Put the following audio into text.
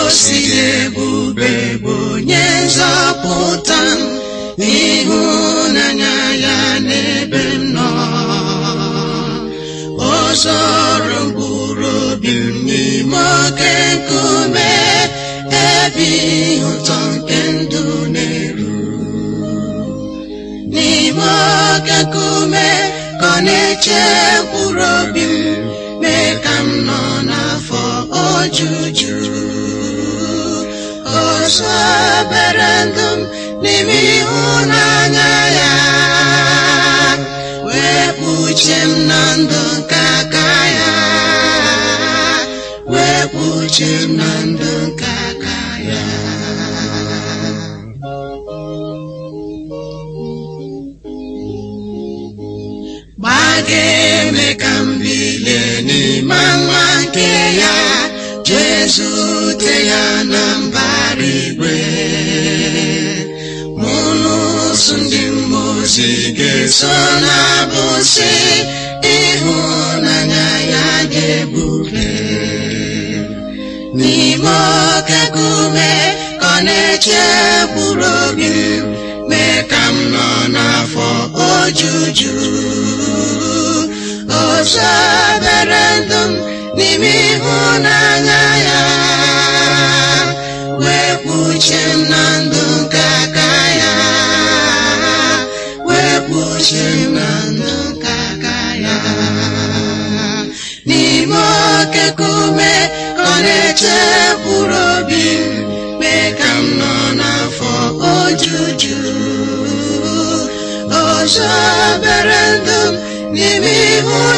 si dị ebube bụ onye nzọpụta m, ịhụnanya ya n'ebe m nọ. O zoro mkpụrụ obi m n'ime oke nkume, ebe ihe ụtọ nke ndụ na-eru. N'ime oke nkume ka ọ na-eche mkpụrụ obi m, mee ka m nọ n'afọ ojuju. O zobere ndụ m n'ime ịhụnanya ya, wepụ uche m na ndụ nke aka ya, wepụ uche m na ndụ nke aka ya. Gbaa eme ka m bilie n'ime nwa nke ya, jee zute ya na mbara igwe. Mụ n'ụzụ ndị mmụọ ozi ga-eso na-abụsị ịhụnanya ya ga-ebube. N'ime oke nkume ka ọ na-eche mkpụrụ obi m, mee ka m nọ n'afọ ojuju. O zobere ndụ m n'ime ịhụnanya ya, wepụ uche m na ndụ nke aka ya, wepụ uche m na ndụ nke aka ya. N'ime oke nkume ka ọ na-eche mkpụrụ obi m, mee ka m nọ n'afọ ojuju. O zobere ndụ m n'ime ịhụnanya